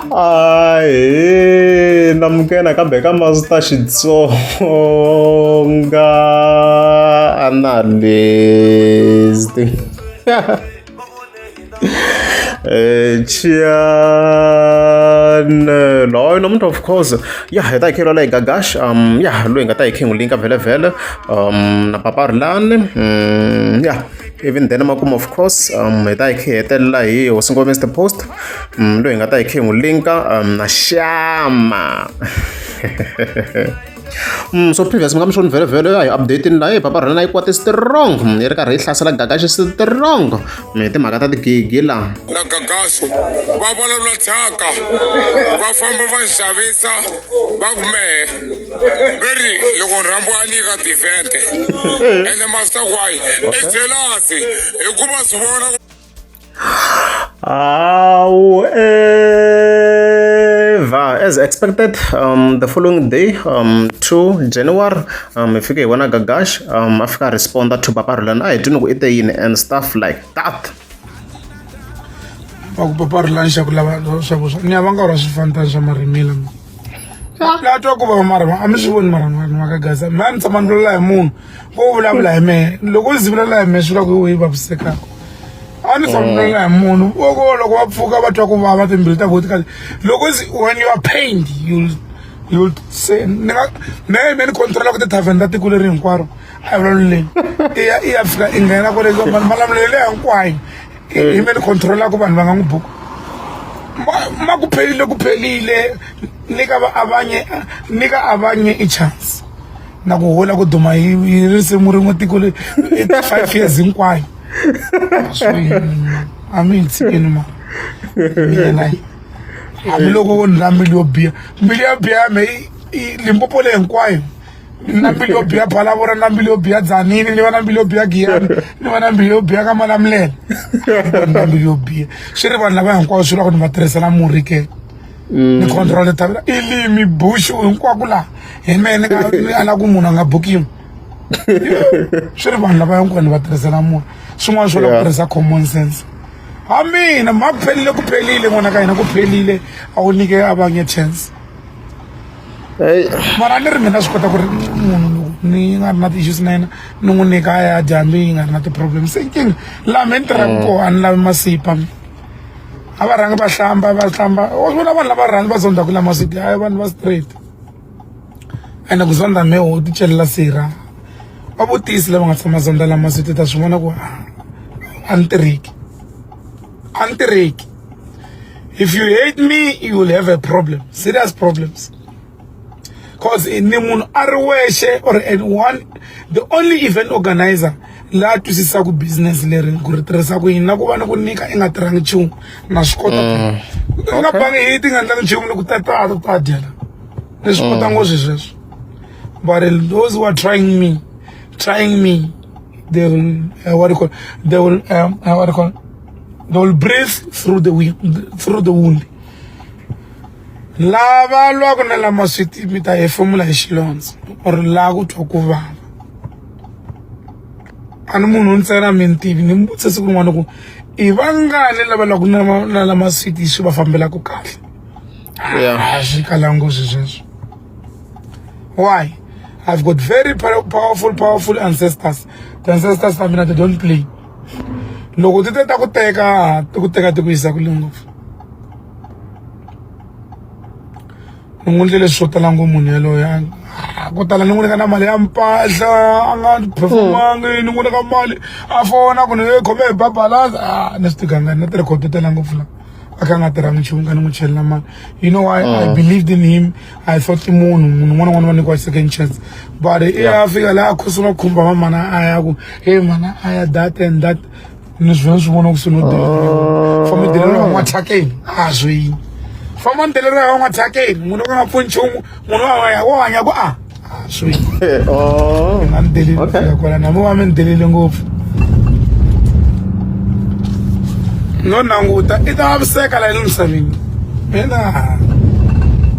Ahee namukela kambe ka Master Xitsonga analyst channel hayi namuntlha of course ya hi ta hi khelwa la hi gagash ya loyi hi nga ta hi khe n'wi linka vhele vhele na papa Rilani ya even then makumu of course hi ta hi khe hi hetelela hi hosi ngome Mr Post loyi hi nga ta hi khe hi n'wi linka na Shama so previous mi nga mi swona vhele vhele a hi update-ini laha hi papa Rilani a yi kwate strong yi ri karhi yi hlasela Gagashi strong hi timhaka ta tigigi laha na Gagashi va vulavula thyaka va famba va xavisa va ku mehe ve ri loko rhambo a nyika tivhente ene master why i jealousy hikuva swi vona However, as expected, the following day, 2 January, hi fike hi vona Gagash a fika a responda to Papa Rhulani a hi twi ni ku i te yini and stuff like that. Va ku Papa Rhulani xa ku lava swa vuswa ni ya va nga ri swifantani swa marimela la twa ku va mara a mi swi voni mara vanhu va ka gaza mina ni tshama ni vulavula hi munhu ko vulavula hi mehe loko u zi vulavula hi mehe swi vula ku i vavisekaka a ni tshama ni vulavula hi munhu loko loko va pfuka va twa ku vava timbilu ta vona ti kahle loko when you are pained you'll you'll say ni nga mehe me ni controla ku ti-tavern ta tiko leri hinkwaro a hi vulavuleni i ya i ya fika i nghena kwale malamulelo leyi hinkwayo hi me ni controla ku vanhu va nga n'wi buku ma ku phelile ku phelile nyika va avanye nyika avanye i chance na ku hola ku duma hi risimu rin'we tiko le 5 years hinkwayo a mi hi tshikeni ma mina hambiloko wo ni na mbilu yo biha mbilu yo biha me Limpopo leyi hinkwayo na mbilu yo biha Phalaborwa na mbilu yo biha Dzanini ni va na mbilu yo biha Giyani ni va na mbilu yo biha ka Malamulele na mbilu yo biha swi ri vanhu lava hinkwavo swi lava ku ni va tirhisela murhi ke ni control ta ilimi bush hinkwako laha hi mehe ni nga ni ala ku munhu a nga bukiwi swi ri vanhu lava hinkwavo ni va tirhisela murhi swin'wana swo lava ku tirhisa common sense ha mina ma ku phelile ku phelile n'wana ka hina ku phelile a wu nyike a va nge chance mara ni ri mina swi kota ku ri munhu loko ni nga ri na ti-issues na yena ni n'wi nyika a ya dya hambi yi nga ri na ti-problem se nkingha laha me ni tirhaka koho a ni lavi masipa a va rhangi va hlamba va hlamba wa swi vona vanhu lava rhandzi va zondaku la maswiti hayi vanhu va straight ene ku zonda me wo ti celela sirha va vutisi lava nga tshama zonda la maswiti ta swi vona ku a ni tirheki a ni tirheki if you hate me you will have a problem serious problems cause ni munhu a ri wexe or and one the only event organizer laha twisisaka business leri ku ri tirhisa ku yini na ku va ni ku nyika i nga tirhangi nchumu na swi kota i nga bangi hiti nga endlangi nchumu ni ku tata ta dyela ni swi kota ngopfu sweswo but those who are trying me they will what do you call they will what do you call they will breathe through the through the wound lava lwaka na lama swi mi ta hefemula hi xilondza or laha ku twa ku vava a ni munhu ntsena mi ni tivi ni mi vutise siku rin'wana ku i vangani lava lwaku na na lama switi swi va fambelaka kahle a swi kalangi swi sweswo why I've got very powerful powerful ancestors the ancestors ta mina they don't play loko ti te ta ku teka ti ku teka ti ku yisa kule ngopfu ni n'wi endlele swo tala ngopfu munhu yaloye ko tala ni n'wi nyika na mali ya mpahla a nga performangi ni n'wi nyika mali a fona ku ni khome hi babalaza a ni swi tigangani na ti-record to tala ngopfu la a kha a nga tirhangi nchumu ka ni n'wi chelela mali you know why I believed in him I thought i munhu munhu un'wana na un'wana wa nyikiwa second chance but i ya fika laha a khosula khumba va mana a ya ku hey mana a ya that and that ni swi vona swi vona ku swi no deleriwa famba deleriwa n'wathyakeni a swi yini famba ni deleriwa n'wathyakeni munhu ka nga pfuni nchumu munhu wa wo hanya ku a swi Oh. nga ni deleli ku Okay. fika kwala na mi va mi ni delele ngopfu no languta i ta vaviseka la emisaveni mina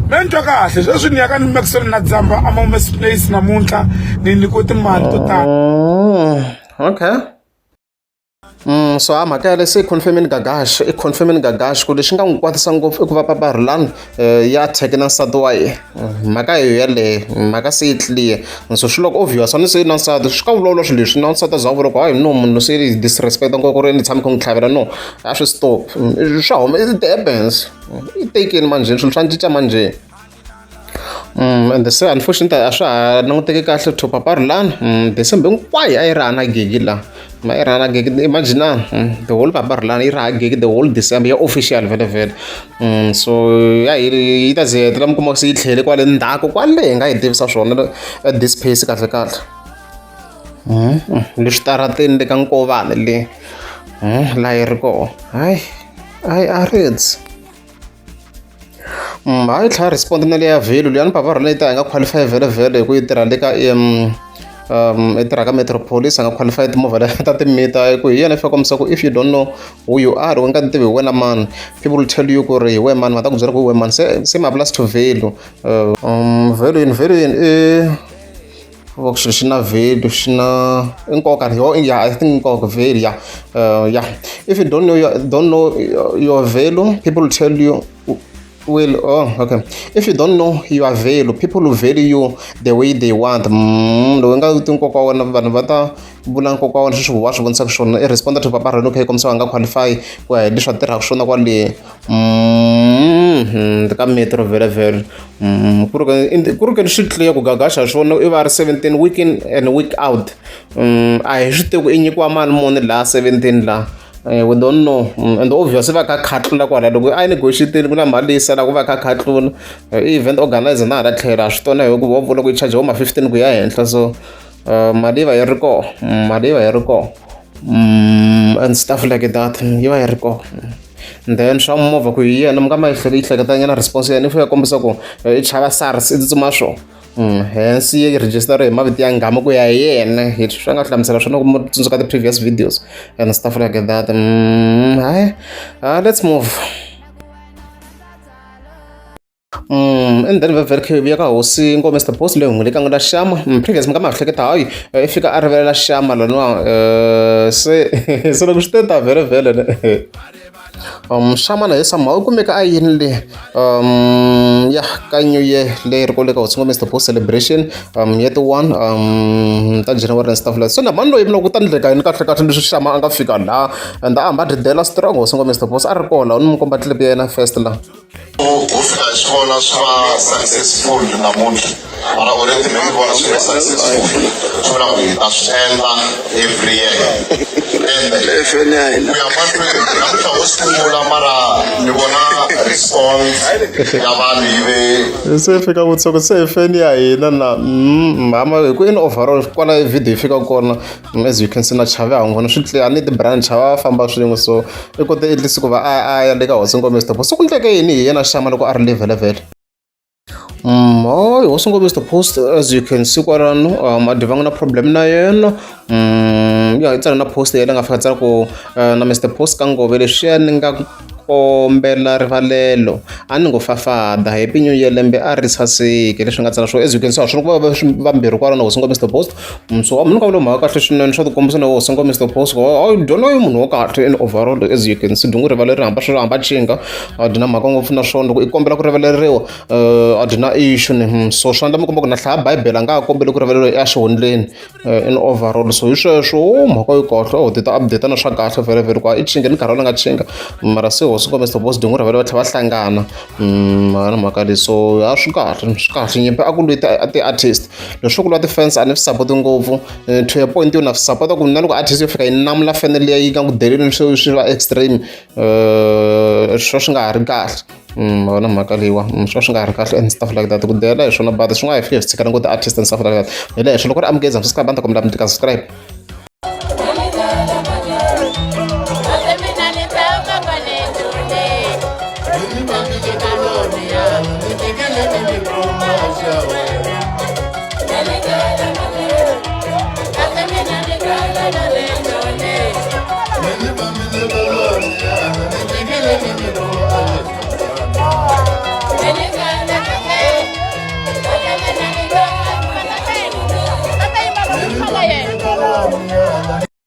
me ni twa kahle sweswi ni ya ka ni Maxwell na Dzamba a Mames Place namuntlha ni nyikiwe timali to tala Oh, okay. So a mhaka yaleyo se yi confirm-ini Gagash i confirm-ini Gagash ku lexi nga n'wi kwatisa ngopfu i ku va Papa Rhulani ya attack na nsati wa yena mhaka yo yeleyo mhaka se yi clear so swi loko obvious a ni se na nsati swi ka vulavula swilo leswi na nsati a za a vula ku hayi no munhu se yi disrespect ngopfu ku ri ni tshame kha n'wi tlhavela no a swi stop swa huma it happens i tekeni manjheni swilo swa cinca manjheni. And se unfortunately a swa ha languteki kahle to Papa Rhulani December hinkwayo a yi ri hana gigi la ma yi ri hana gigi imagine the whole Papa Rhulani yi ri hana gigi the whole December ya official vhele vhele so ya yi yi ta ze yi hetelela mi kuma ku se yi tlhele kwale ndzhaku kwale hi nga yi tivisa swona at this pace kahle kahle le switarateni le ka Nkovani le laha yi ri kona hayi hayi a ri . Hayi tlhela respond na leya value liyani papa rhulani yi ta yi nga qualify vhele vhele hi ku yi tirha le ka i tirha ka Metropolis a nga qualify timovha letiya ta timitha hi ku hi yena i fika kombisa ku if you don't know who you are u nga ti tivi hi wena mani people will tell you ku ri hi wena mani va ta ku byela ku hi wena mani se same applies to value value yini value yini i va ku xilo xi na value xi na i nkoka yo ya I think nkoka value ya ya if you don't know your, don't know your value people will tell you will oh okay if you don't know your value people will value you the way they want loko i nga ti nkoka wa wena vanhu va ta vula nkoka wa wena sweswi wa swi vonisaka swona i respond to papa rheni okay kombisa va nga qualify ku ya hi leswi a tirhaka swona kwale ka metro vhele vhele ku ri ku ri ke swi clear ku Gagash swona i va ri 17 week in and week out a hi swi tivi ku i nyikiwa mali muni laha 17 laha we don't know and obviously va kha khatlula kwala loko a yi negotiate ku na mali leyi salaka va kha khatlula event organizer na hala tlhelo a swi tona hi ku va vula ku yi charge ma 15 ku ya henhla so mali yi va yi ri kona mali yi va yi ri kona and stuff like that yi va yi ri kona then swa movha ku hi yena mi nga ma yi hleketa nyana response ya yena i fika kombisa ku i chava SARS i tsutsuma swona hence yi register hi mavito ya nghama ku ya hi yena hi swi nga hlamusela swona ku tsundzuka ti-previous videos and stuff like that hayi let's move. And then vhele khe vuya ka hosi ngo Mr Boss leyi n'wi lekanga na Shama previous mi nga ma hleketa hayi i fika a rivalela Shama laniwa se se loko swi te ta vhele vhele ne Shama na hi somehow u kumeka a yini le ya ka new year leyi ri ko le ka hosi ngo Mr Boss celebration ya ti 1 ta January and stuff like so na mani loyi mi loko ku ta ndleka yini kahle kahle leswi Shama a nga fika laha and a hamba a didela strong hosi ngo Mr Boss a ri kona u ni mu komba clip ya yena first la. Ho fika hi swi vona swi va successful namuntlha mara already me ni vona swi va successful swi vula ku hi ta swi endla every year ende ku ya mahlweni namuntlha ho sungula mara ni vona response ya vanhu yi ve se fika vutshoko se hi feni ya hina na hama hi ku in overall kwala video yi fika kona as you can see na chave a n'wi vona swi clear ni ti-brand chava va famba swin'we so i kote at least ku va a a ya le ka hosi ngome Mr Post se ku ndleke yini hi yena Shama loko a ri le vhele vhele. Hayi hosi ngome Mr Post as you can see kwalano a divanga na problem na yena ya i tsala na post yena nga fika tsala ku na Mr Post ka ngove leswiya ni nga kombela rivalelo a ni ngo fafada happy new year lembe a ri saseki leswi nga tsala swo as you can see swi va vambirhi kwalano hosi ngo Mr Post so munhu ka vula mhaka kahle swinene swa tikombisa na hosi ngo Mr Post hayi dyona i munhu wa kahle in overall as you can see dungu rivaleri hamba swi hamba chinga a dyi na mhaka ngopfu na swona loko i kombela ku rivaleriwa a dyi na issue ni so swi endla mi komba ku na hlaya bibele a nga ha kombeli ku rivaleriwa exihundleni in overall so hi sweswo o mhaka yi kahle o ti ta update na swa kahle vhele vhele ku i chinga ni nkarhi nga chinga mara se hosi ngome Mr Boss dingu rivele va tlhela va hlangana na mhaka leyi so a swi kahle swi kahle nyimpi a ku lwi ti-artist leswo ku lwa ti-fans a ni swi support ngopfu to a point yo na swi support ku na loko artist yo fika yi namula fene liya yi nga ku deleni swi swi va extreme swo swi nga ha ri kahle wona mhaka leyiwa swo swi nga ha ri kahle and stuff like that ku dela hi swona but swi nga hi fike swi tshikana ngopfu ti-artist and stuff like that hi le henhla loko ri amukeza subscribe a ni ta kombela mi tika subscribe.